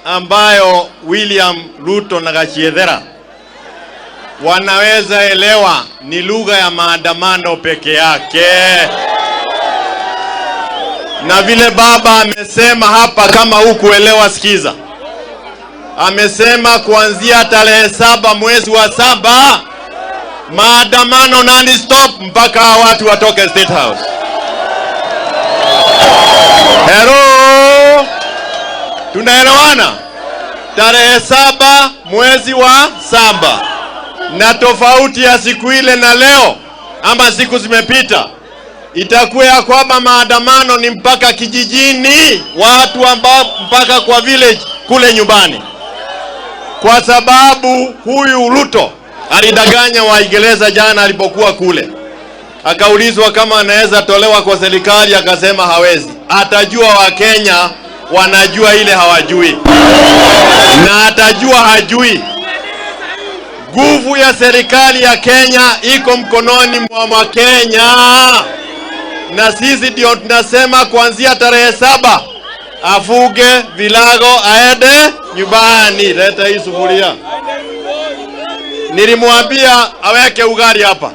Ambayo William Ruto na Gachiedhera wanaweza elewa ni lugha ya maandamano peke yake. Na vile baba amesema hapa, kama hukuelewa sikiza. Amesema kuanzia tarehe 7 mwezi wa 7 maandamano non stop mpaka watu watoke State House. Hello, tunaelewana? Tarehe 7 mwezi wa 7, na tofauti ya siku ile na leo ama siku zimepita, itakuwa ya kwamba maandamano ni mpaka kijijini, watu ambao mpaka kwa village kule nyumbani, kwa sababu huyu Ruto alidanganya Waingereza jana alipokuwa kule, akaulizwa kama anaweza tolewa kwa serikali, akasema hawezi. Atajua Wakenya wanajua ile hawajui, na atajua hajui. Nguvu ya serikali ya Kenya iko mkononi mwa Wakenya, na sisi ndio tunasema kuanzia tarehe 7 afunge virago aende nyumbani. Leta hii sufuria. Nilimwambia aweke ugali hapa,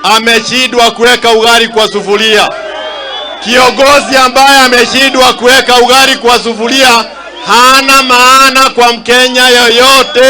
ameshindwa kuweka ugali kwa sufuria. Kiongozi ambaye ameshindwa kuweka ugali kwa sufuria hana maana kwa Mkenya yoyote.